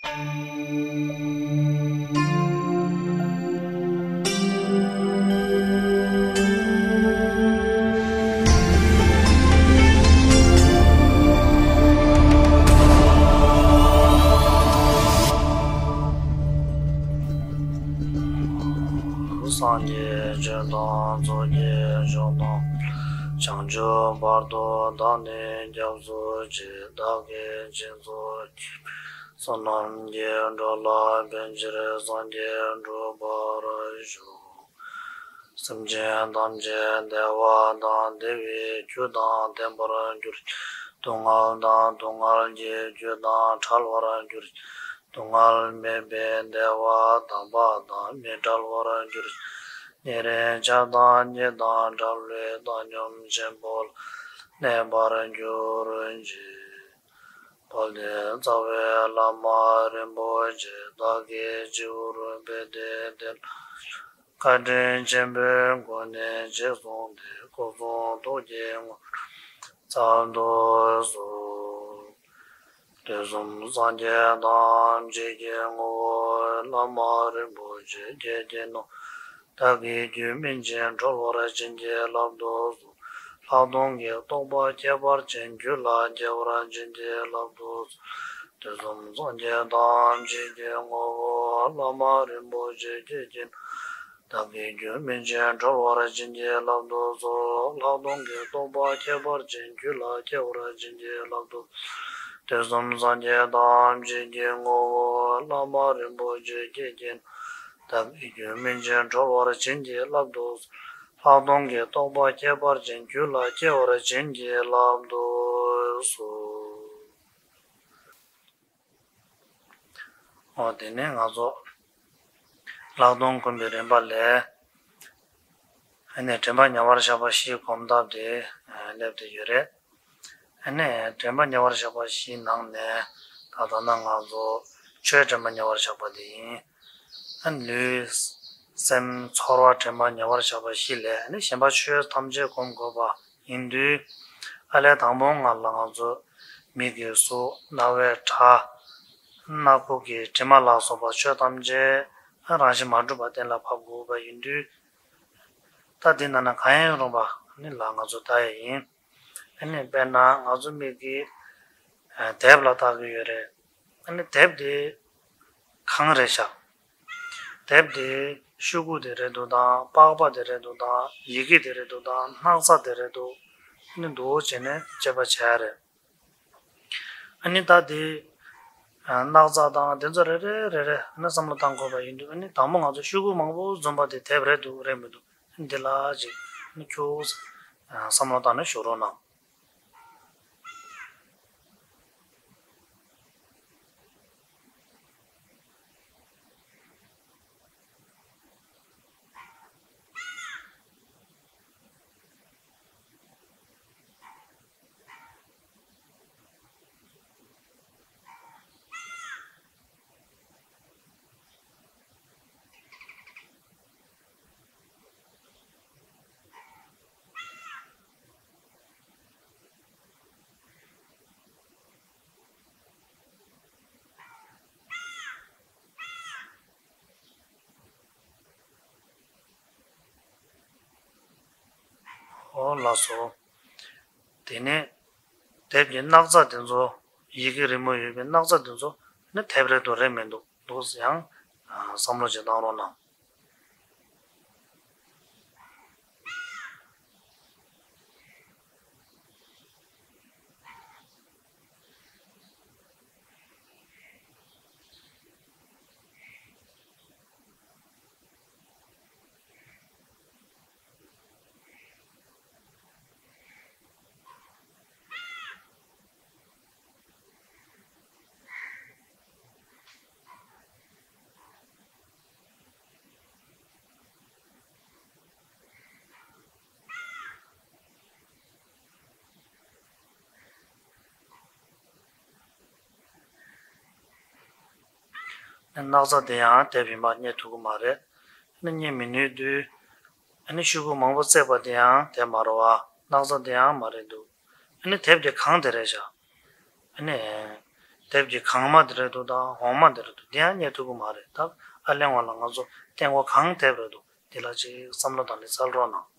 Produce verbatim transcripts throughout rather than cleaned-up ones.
སངས་རྒྱས་ཆོས་དང་ཚོགས་ཀྱི་མཆོག་དང་། བྱང་ཆུབ་བར་དུ་བདག་ནི་སྐྱབས་སུ་མཆི། བདག་གིས་སྦྱིན་སོགས་བགྱིས་པའི་བསོད་ནམས་ཀྱིས། འགྲོ་ལ་ཕན་ཕྱིར་སངས་རྒྱས་འགྲུབ་པར་ཤོག། སེམས་ཅན་ཐམས་ཅད་བདེ་བ་དང་བདེ་བའི་རྒྱུ་དང་ལྡན་པར་གྱུར་ཅིག། སྡུག་བསྔལ་དང་སྡུག་བསྔལ་གྱི་རྒྱུ་དང་བྲལ་བར་གྱུར་ཅིག། སྡུག་བསྔལ་མེད་པའི་བདེ་བ་དམ་པ་དང་མི་འབྲལ་བར་གྱུར་ཅིག། ཉེ་རིང་ཆགས་སྡང་གཉིས་དང་བྲལ་བའི་བཏང་སྙོམས་ཆེན་པོ་ལ་གནས་པར་གྱུར་ཅིག། དཔལ་ལྡན་རྩ་བའི་བླ་མ་རིན་པོ་ཆེ། བདག་གི་སྤྱི་བོར་ཕེབས་ཏེ་དེ་ལ་བཀའ་དྲིན་ཆེན་པོའི་སྒོ་ནས་རྗེས་བཟུང་སྟེ། སྐུ་གསུང་ཐུགས་ཀྱི་དངོས་གྲུབ་སྩལ་དུ་གསོལ། དུས་གསུམ་སངས་རྒྱས་ཐམས་ཅད་ཀྱི་ངོ་བོ་བླ་མ་རིན་པོ་ཆེ་ཁྱེད་ཀྱིས་གནང་། བདག་གི་རྒྱུད་སྨིན་ཅིང་གྲོལ་བར་བྱིན་གྱིས་བརླབ་ཏུ་གསོལ། ལྷག་མཐོང་གི་རྟོགས་པ་ཁྱད་པར་ཅན་རྒྱུད་ལ་སྐྱེ་བར་བྱིན་གྱིས་བརླབ་ཏུ་གསོལ། དུས་གསུམ་སངས་རྒྱས་ཐམས་ཅད་ཀྱི་ངོ་བོ་བླ་མ་རིན་པོ་ཆེ་ཁྱེད་ཀྱིས་གནང་། བདག་གི་རྒྱུད་སྨིན་ཅིང་གྲོལ་བར་བྱིན་གྱིས་བརླབ་ཏུ་གསོལ། ལྷག་མཐོང་གི་རྟོགས་པ་ཁྱད་པར་ཅན་རྒྱུད་ལ་སྐྱེ་བར་བྱིན་གྱིས་བརླབ་ཏུ་གསོལ། དུས་གསུམ་སངས་རྒྱས་ཐམས་ཅད་ཀྱི་ངོ་བོ་བླ་མ་རིན་པོ་ཆེ་ཁྱེད་ཀྱིས་གནང་། བདག་གི་རྒྱུད་སྨིན་ཅིང་གྲོལ་བར་བྱིན་གྱིས་བརླབ་ཏུ་གསོལ། ལྷག་མཐོང་གི་རྟོགས་པ་ཁྱད་པར་ཅན་རྒྱུད་ལ་སྐྱེ་བར་བྱིན་གྱིས་བརླབ་ཏུ་གསོལ། འོ་དེ་ནས་ང་ཚོ་ལྷག་མཐོང་སྒོམ་པའི་རིམ་པ་ལས། ཨ་ནི་དྲན་པ་ཉེ་བར་བཞག་པ་བཞིའི་སྒོམ་ཐབས་དེ་སླེབས་བསྡད་ཡོད་རེད། ཨ་ནི་དྲན་པ་ཉེ་བར་བཞག་པ་བཞིའི་ནང་ནས་ད་ལྟ་ན་ང་ཚོ་ཆོས་དྲན་པ་ཉེ་བར་བཞག་པ་དེ་ཡིན། ཨ་ནི་ལུས་སེམས་ཚོར་བ་དྲན་པ་ཉེ་བར་བཞག་པ་བཞི་ལས། ཨ་ནི་གཞན་པ་ཆོས་ཐམས་ཅད་སྒོམ་དགོས་པ་ཡིན་དུས། ཨ་ལས་དང་པོ་ང་ལ་ང་ཚོ་མིག་གི་གཟུགས། རྣ་བའི་སྒྲ། སྣ་ཁུག་གི་དྲི་མ་ལ་སོགས་པ་ཆོས་ཐམས་ཅད་རང་བཞིན་མ་གྲུབ་པ་གཏན་ལ་ཕབ་དགོས་པ་ཡིན་དུས། ད་འདི་ན་ན་གང་ཡང་རུང་བ་ནི་ལ་ང་ཚོ་ལྟ་ཡ་ཡིན། ཨ་ནི་དཔེར་ན་ང་ཚོ་མིག་གིས་དེབ་ལ་ལྟ་གི་ཡོད་རེད། ཨ་ནི་དེབ་དེ་གང་རེད་ཤག་དེབ་དེ་ཤོག་གུ་དེ་རེད་འདུག་དང་། པགས་པ་དེ་རེད་འདུག་དང་། ཡི་གེ་དེ་རེད་འདུག་དང་། སྣག་ཚ་དེ་རེད་འདུག་ཨ་ནི་འདུག་བྱས་ནས་དཔྱད་པ་བྱས་རེད། ཨ་ནི་ད་དེ་སྣག་ཚ་དང་དེ་ཚོ་རེ་རེ་རེ་རེ་ཨ་ནི་བསམ་བློ་བཏང་དགོས་པ་ཡིན་དུས། ཨ་ནི་དང་པོ་ང་ཚོ་ཤོག་གུ་མང་པོ་འཛོམས་པ་དེ་དེབ་རེད་འདུག་རེད་མི་འདུག་ཨ་ནི་དེ་ལ་ཅིག་ཨ་ནི་ཁྱོད་བསམ་བློ་བཏང་ནས་བཞུགས་རོགས་གནང་། ཨོ་ལགས་སོ། དེ་ནས་དེབ་ཀྱི་སྣག་ཚ་དེ་ཚོ། ཡི་གེ་རི་མོ་ཡོད་པའི་སྣག་ཚ་དེ་ཚོ་ནི་དེབ་རེད་འདུག་རེད་མི་འདུག་འདུག་ཡང་བསམ་བློ་ཅིག་བཏང་རོགས་གནང་། སྣག་ཚ་དེ་ཡང་དེབ་ཡིན་པ་རྙེད་ཐུབ་ཀྱི་མ་རེད། ཨ་ནི་རྙེད་མི་ནུས་དུས། ཨ་ནི་ཤོག་གུ་མང་པོ་བརྩེགས་པ་དེ་ཡང་དེབ་མ་རེད་བ། སྣག་ཚ་དེ་ཡང་མ་རེད་འདུག་ཨ་ནི་དེབ་དེ་གང་དེ་རེད་བཞག་ཨ་ནི་ དེབ་ཀྱི་གང་མ་དེ་རེད་འདུག་དང་འོག་མ་དེ་རེད་འདུག་དེ་ཡང་རྙེད་ཐུབ་ཀྱི་མ་རེད། ད་ཨ་གླེང་བ་ལ་ང་ཚོ་སྟེང་འོག་གང་དེབ་རེད་འདུག་དེ་ལ་ཅིག་བསམ་བློ་བཏང་ནས་བཙལ་རོགས་གནང་།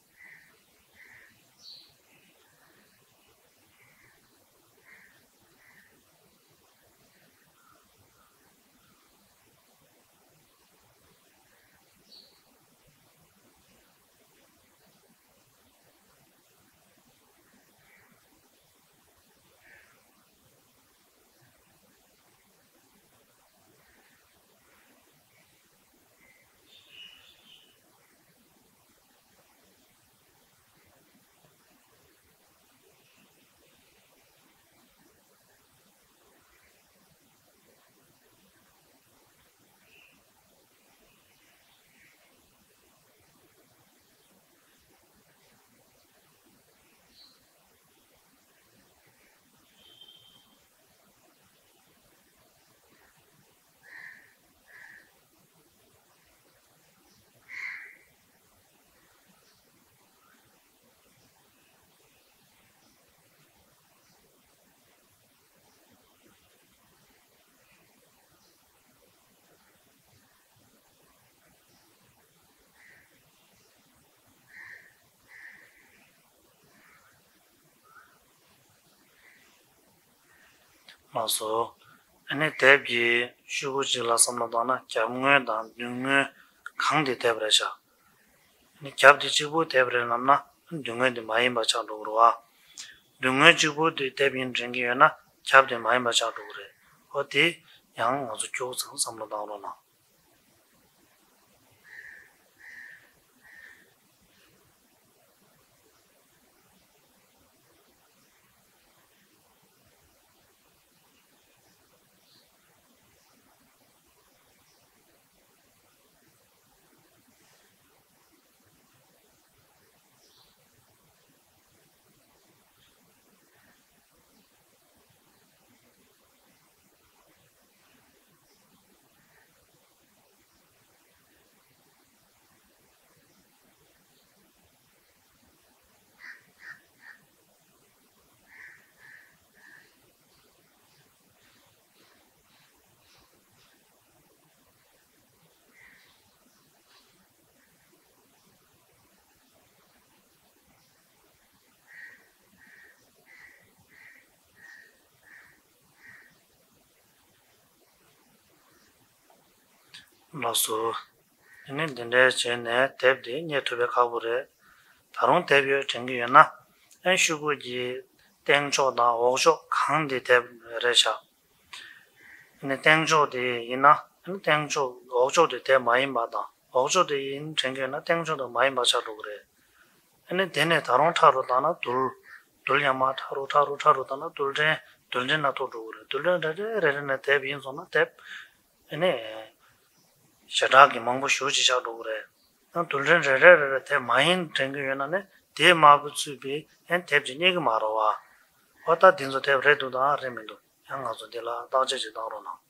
ལགས་སོ། ཨ་ནི་དེབ་ཀྱི་ཤོག་གུ་གཅིག་ལ་བསམ་བློ་བཏང་ན་རྒྱབ་ངོས་དང་མདུན་ངོས་གང་དེ་དེབ་རེད་བཞག་ཨ་ནི་རྒྱབ་དེ་གཅིག་པོ་དེབ་རེད་ལབ་ན་མདུན་ངོས་དེ་མ་ཡིན་པ་ཆགས་འགྲོ་གི་རེད་བ། མདུན་ངོས་གཅིག་པོ་དེ་དེབ་ཡིན་དྲན་གྱི་ཡོད་ན་རྒྱབ་དེ་མ་ཡིན་པ་ཆགས་འགྲོ་གི་རེད། འོ་དེ་ཡང་ང་ཚོ་ཁྱུག་ཙམ་བསམ་བློ་བཏང་རོགས་གནང་། ལགས་སོ། དེ་ནས་འདི་འདྲའི་བྱས་ནས་དེབ་འདི་རྙེད་ཐུབ་པའི་ཁག་པོ་རེད། ད་རུང་དེབ་ཡོད་དྲན་གྱི་ཡོད་ན། ཨན་ཤོག་གུ་གི་སྟེང་ཕྱོགས་དང་འོག་ཕྱོགས་གང་འདི་དེབ་རེད་བཞག་ཨ་ནི་སྟེང་ཕྱོགས་དེ་ཡིན་ན་ཨ་ནི་སྟེང་ཕྱོགས་འོག་ཕྱོགས་དེ་དེབ་མ་ཡིན་པ་དང་འོག་ཕྱོགས་དེ་ཡིན་དྲན་གྱི་ཡོད་ན་སྟེང་ཕྱོགས་དེ་མ་ཡིན་པ་ཆགས་འགྲོ་གི་རེད། ཨ་ནི་དེ་ནས་ད་རུང་ཕྲ་རུ་བཏང་ན་རྡུལ། རྡུལ་ཡང་མ་ཕྲ་རུ་ཕྲ་རུ་ཕྲ་རུ་བཏང་ན་རྡུལ་ཕྲན་རྡུལ་ཕྲན་སྣ་ཚོགས་འགྲོ་གི་རེད། རྡུལ་ཕྲན་རེ་རེ་རེ་རེ་ནས་དེབ་ཡིན་སོང་ན་དེབ། ཨ་ནི། ཞེ་དྲག་གི་མང་པོ་ཞེ་པོ་ཅིག་ཆགས་འགྲོ་གི་རེད། ཡང་རྡུལ་ཕྲན་རེ་རེ་རེ་རེ་དེབ་མ་ཡིན་དྲན་གྱི་ཡོད་ན་ནི་དེ་མ་བུ་ཚུད་པའི་ཡང་དེབ་ཅིག་རྙེད་ཀྱི་མ་རེད་བ། འོ་ད་འདི་ཚོ་དེབ་རེད་འདུག་དང་རེད་མི་འདུག་ཡང་ང་ཚོ་འདི་ལ་བརྟག་དཔྱད་ཅིག་བཏང་རོགས་གནང་།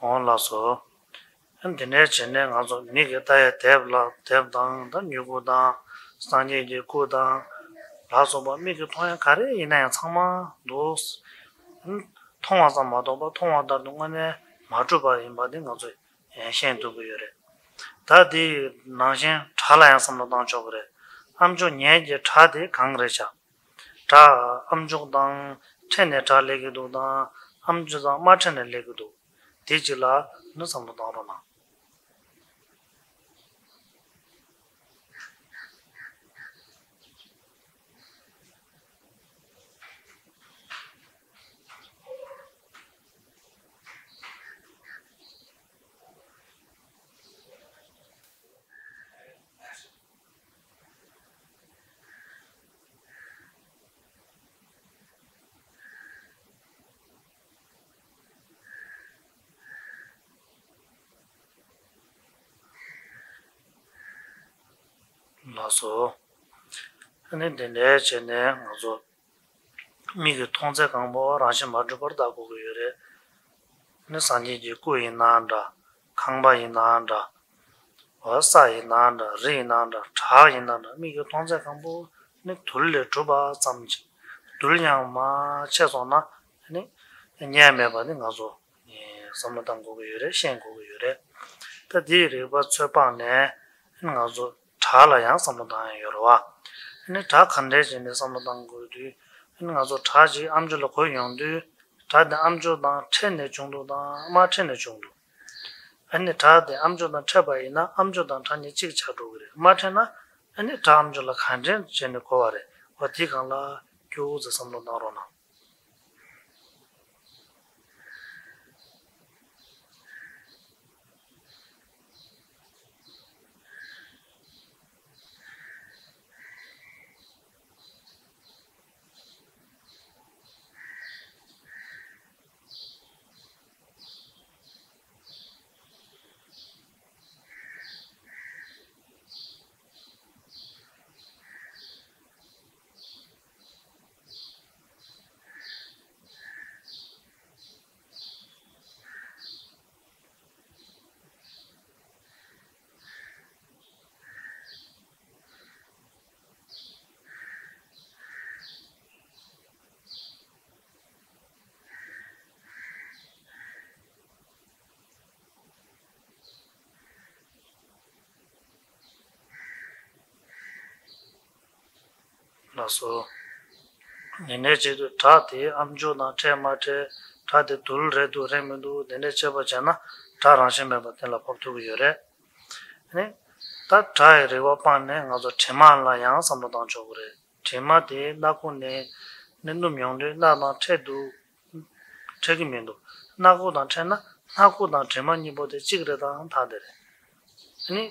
འོང་ལགས་སོ། འདི་འདྲའི་བྱས་ནས་ང་ཚོ་མིག་གིས་ལྟ་ཡ་དེབ་ལ་དེབ་དང་ད་མྱུ་གུ་དང་སངས་རྒྱས་ཀྱི་སྐུ་དང་ལ་སོགས་པ་མིག་གིས་མཐོང་ཡ་ག་རེ་ཡིན་ན་ཡང་ཚང་མ་འདུག་མཐོང་བ་ཙམ་མ་གཏོགས་པ་མཐོང་བ་ལྟར་དུ་དངོས་གནས་མ་གྲུབ་པ་ཡིན་པ་འདི་ང་ཚོས་ཤེས་ཐུབ་ཀྱི་ཡོད་རེད། ད་འདི་ནང་བཞིན་སྒྲ་ལ་ཡང་བསམ་བློ་བཏང་ཆོག་གི་རེད། ཨ་མཆོག་ཉལ་གྱི་སྒྲ་དེ་གང་རེད་བྱ། སྒྲ་ཨ་མཆོག་དང་འཕྲད་ནས་སྒྲ་སླེབས་ཀྱི་འདུག་དང་ཨ་མཆོག་དང་མ་འཕྲད་ནས་སླེབས་ཀྱི་འདུག་དེ་གཅིག་ལ་ནི་བསམ་བློ་བཏང་རོགས་གནང་། ལགས་སོ། ཨ་ནི་འདི་འདྲའི་བྱས་ནས་ང་ཚོ་མིག་གིས་མཐོང་ཚད་གང་པོ་རང་བཞིན་མ་གྲུབ་པར་བལྟ་དགོས་ཀྱི་ཡོད་རེད། ཨ་ནི་སངས་རྒྱས་ཀྱི་སྐུ་ཡིན་ན་འདྲ། ཁང་པ་ཡིན་ན་འདྲ། འོ་ས་ཡིན་ན་འདྲ། རི་ཡིན་ན་འདྲ། བྲག་ཡིན་ན་འདྲ། མིག་གིས་མཐོང་ཚད་གང་པོ་ནི་རྡུལ་ལས་གྲུབ་པ་ཙམ་ཅིག་རྡུལ་ཡང་མར་ཆད་སོང་ན་ཨ་ནི་རྙེད་མེད་པ་ནི་ང་ཚོ་བསམ་བློ་བཏང་དགོས་ཀྱི་ཡོད་རེད། ཤེས་དགོས་ཀྱི་ཡོད་རེད། ད་འདིའི་རིགས་པ་ཚོ་སྤངས་ནས་ང་ཚོ་བྲག་ལ་ཡང་བསམ་བློ་བཏང་ཡ་ཡོད་རེད་བ། ཨ་ནི་བྲག་ག་འདྲས་བྱས་ནས་བསམ་བློ་བཏང་དགོས་དུས་ཨ་ནི་ང་ཚོ་བྲག་ཅིག་ཨ་མཆོག་ལ་གོ་ཡོང་དུས་བྲག་དེ་ཨ་མཆོག་དང་འཕྲད་ནས་བྱུང་འདུག་དང་མ་འཕྲད་ནས་བྱུང་འདུག་ཨ་ནི་བྲག་དེ་ཨ་མཆོག་དང་འཕྲད་པ་ཡིན་ན་ཨ་མཆོག་དང་བྲག་གཉིས་གཅིག་ཆགས་འགྲོ་གི་རེད། མ་འཕྲད་ན་ཨ་ནི་བྲག་ཨ་མཆོག་ལ་ག་འདྲས་བྱས་ནས་གོ་བ་རེད་བ། དེའི་སྒང་ལ་སྐྱོ་བོ་ཚོས་བསམ་བློ་བཏང་རོགས་གནང་། ལགས་སོ། དེ་འདྲའི་ཆེད་དུ་བྲག་དེ་ཨ་མཆོག་དང་འཕྲད་མ་འཕྲད། བྲག་དེ་རྡུལ་རེད་འདུག་རེད་མི་འདུག་དེ་འདྲའི་དཔྱད་པ་བྱས་ན་བྲག་རང་བཞིན་མེད་པ་གཏན་ལ་ཕབ་ཐུབ་ཀྱི་ཡོད་རེད། ཨ་ནི་ད་བྲག་གི་རིགས་པ་སྤངས་ནས་ང་ཚོ་གྲིབ་མ་ལ་ཡང་བསམ་བློ་བཏང་ཆོག་གི་རེད། གྲིབ་མ་དེ་སྣ་ཁུག་ནས་ནི་སྣུམ་ཡོང་དུས་སྣ་དང་འཕྲད་འདུག་འཕྲད་ཀྱི་མི་འདུག་སྣ་ཁུག་དང་འཕྲད་ན་སྣ་ཁུག་དང་གྲིབ་མ་གཉིས་པོ་དེ་གཅིག་རེད་དང་ཐ་དད་རེད། ཨ་ནི།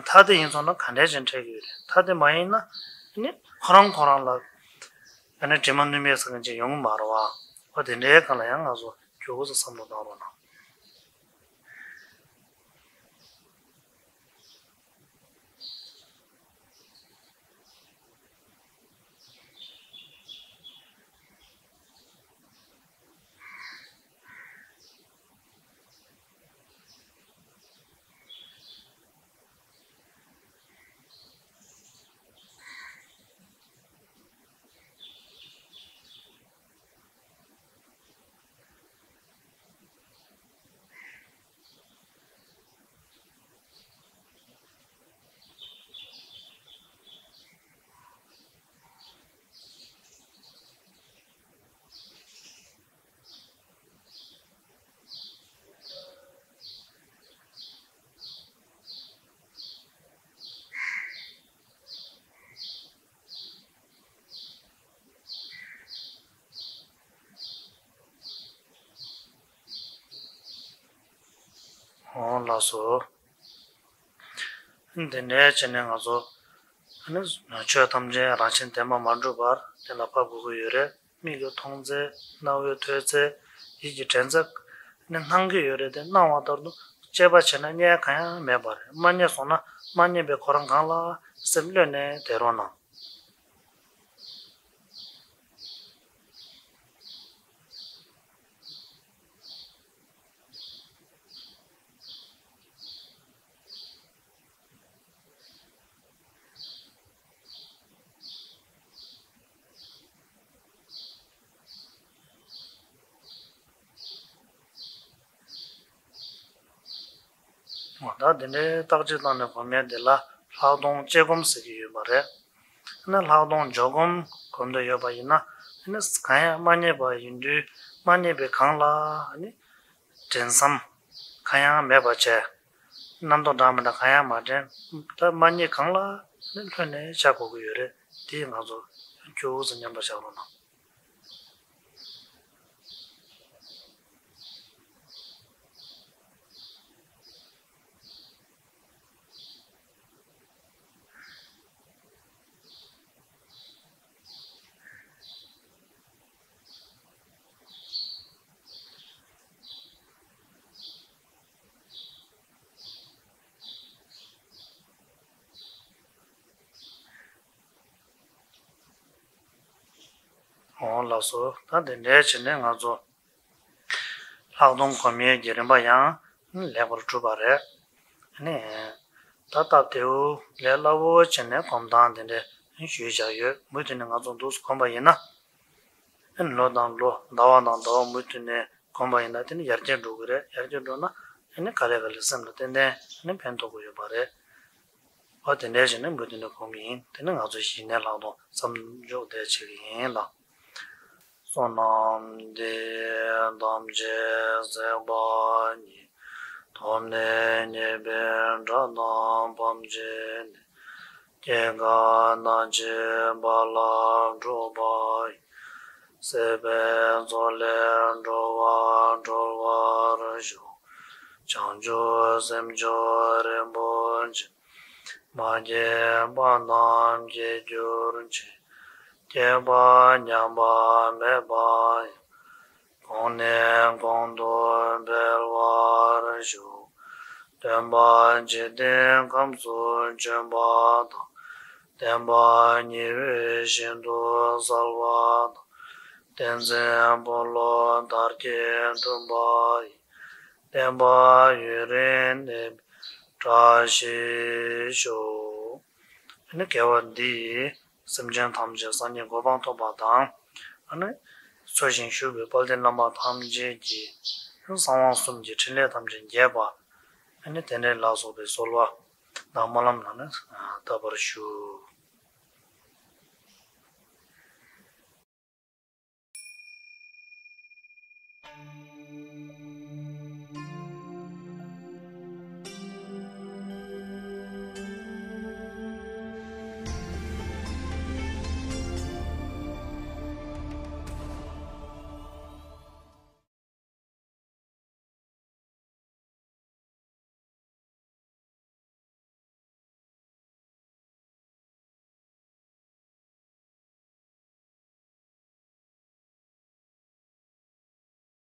ཐ་དད་ཡིན་སོང་ན་ག་འདྲས་ཅིག་འཕྲད་ཀྱི་ཡོད་རེད། ཐ་དད་མ་ཡིན་ན། ཨ་ནི་ཁོ་རང་ཁོ་རང་ལ། ཨ་ནི་གྲིབ་མ་སྣུམ་ཡས་ཟེར་མཁན་ཅིག་ཡོང་གི་མ་རེད་བ། འོ་དེ་འདྲའི་སྒང་ལ་ཡང་ང་ཚོ་མགྱོགས་པོ་ཙམ་བསམ་བློ་བཏང་རོགས་གནང་། འོང་ལགས་སོ། འདི་ནས་བྱས་ནས་ང་ཚོ་ཆོས་ཐམས་ཅད་རང་བཞིན་བདེན་པར་མ་གྲུབ་པར་གཏན་ལ་ཕབ་དགོས་ཀྱི་ཡོད་རེད། མིག་གིས་མཐོང་ཚད། རྣ་བས་ཐོས་ཚད། ཡིད་ཀྱིས་དྲན་ཚད་ནི་སྣང་གི་ཡོད་རེད་དེ། སྣང་བ་ལྟར་དུ་དཔྱད་པ་བྱས་ན་རྙེད་གང་ཡང་མེད་པ་རེད། མ་རྙེད་སོང་ན་མ་རྙེད་པའི་ཁོ་རང་སྒང་ལ་སེམས་གློད་ནས་བསྡད་རོགས་གནང་། འོ་ད་དེ་འདྲའི་བརྟག་དཔྱད་བཏང་ནས་སྒོམ་ཡས་དེ་ལ་ལྷག་མཐོང་དཔྱད་སྒོམ་ཟེར་གྱི་ཡོད་པ་རེད། ཨ་ནི་ལྷག་མཐོང་འཇོག་སྒོམ་སྒོམ་འདོད་ཡོད་པ་ཡིན་ན་ཨ་ནི་གང་ཡང་མ་རྙེད་པ་ཡིན་དུས་མ་རྙེད་པའི་སྒང་ལ་ཨ་ནི་དྲན་བསམ་གང་ཡང་མེད་པ་བྱས། རྣམ་རྟོག་འདྲ་མི་འདྲ་གང་ཡང་མ་དྲན། ད་མ་རྙེད་སྒང་ལ་ནི་ལྷོད་ནས་བཞག་དགོས་ཀྱི་ཡོད་རེད། དེ་ང་ཚོ་སྐྱོ་བོ་ཟེར་མཉམ་པར་བཞག་རོགས་གནང་། ལགས་སོ། ད་དེ་འདྲའི་བྱས་ནས་ང་ཚོ་ལྷག་མཐོང་སྒོམ་ཡས་ཀྱི་རིམ་པ་ཡང་ལེགས་པར་གྲུབ་པ་རེད། ཨ་ནི་ད་སྟབས་བདེ་བོ་ལས་སླ་བོ་བྱས་ནས་སྒོམ་སྟངས་དེ་འདྲ་ཞུས་བཞག་ཡོད། མུ་མཐུད་ནས་ང་ཚོ་འདུག་སེ་སྒོམ་པ་ཡིན་ན། ཨ་ནི་ལོ་དང་ལོ། ཟླ་བ་དང་ཟླ་བ་མུ་མཐུད་ནས་སྒོམ་པ་ཡིན་ན་དེ་ནི་ཡར་རྒྱས་འགྲོ་གི་རེད། ཡར་རྒྱས་འགྲོ་ན་ཨ་ནི་ག་ལེ་ག་ལེ་སེམས་ལ་ཏན་ཏན་ཨ་ནི་ཕན་ཐོགས་ཀྱི་ཡོད་པ་རེད། འོ་དེ་འདྲའི་བྱས་ནས་མུ་མཐུད་ནས་སྒོམ་གྱི་ཡིན། དེ་ནི་ང་ཚོ་གཞི་ནས་ལྷག་མཐོང་བསམ་བློ་བྱེད་ཀྱི་ཡིན་ལ། བསོད་ནམས་འདི་ཡིས་ཐམས་ཅད་གཟིགས་པ་ཉིད། ཐོབ་ནས་ཉེས་པའི་དགྲ་རྣམས་ཕམ་བྱས་ནས། སྐྱེ་རྒ་ན་འཆིའི་རྦ་རླབས་འཁྲུགས་པ་ཡི། སྲིད་པའི་མཚོ་ལས་འགྲོ་བ་སྒྲོལ་བར་ཤོག། བྱང་ཆུབ་སེམས་མཆོག་རིན་པོ་ཆེ། མ་སྐྱེས་པ་རྣམས་སྐྱེ་གྱུར་ཅིག། སྐྱེས་པ་ཉམས་པ་མེད་པ་ཡང་། གོང་ནས་གོང་དུ་འཕེལ་བར་ཤོག། སྟོན་པ་འཇིག་རྟེན་ཁམས་སུ་བྱོན་པ་དང་། བསྟན་པ་ཉི་འོད་བཞིན་དུ་གསལ་བ་དང་། བསྟན་འཛིན་ཕོ་ལོ་དར་གྱིས་བསྟུན་པ་ཡི། བསྟན་པ་ཡུན་རིང་གནས་པའི་བཀྲ་ཤིས་ཤོག། ཨ་ནི་དགེ་བ་འདི་ཡིས་སེམས་ཅན་ཐམས་ཅད་སངས་རྒྱས་གོ་འཕང་ཐོབ་པ་དང་། ཨ་ནི་འཚོ་ཞིང་བཞུགས་པའི་དཔལ་ལྡན་རྣམ་པ་ཐམས་ཅད་ཀྱི་གསང་བ་གསུམ་གྱི་ཕྲིན་ལས་ཐམས་ཅད་རྒྱས་པ། ཨ་ནི་དེ་འདྲའི་ལ་སོགས་པའི་གསོལ་བ་དང་སྨོན་ལམ་ལ་ནི་བཏབ་པར་ཞུ།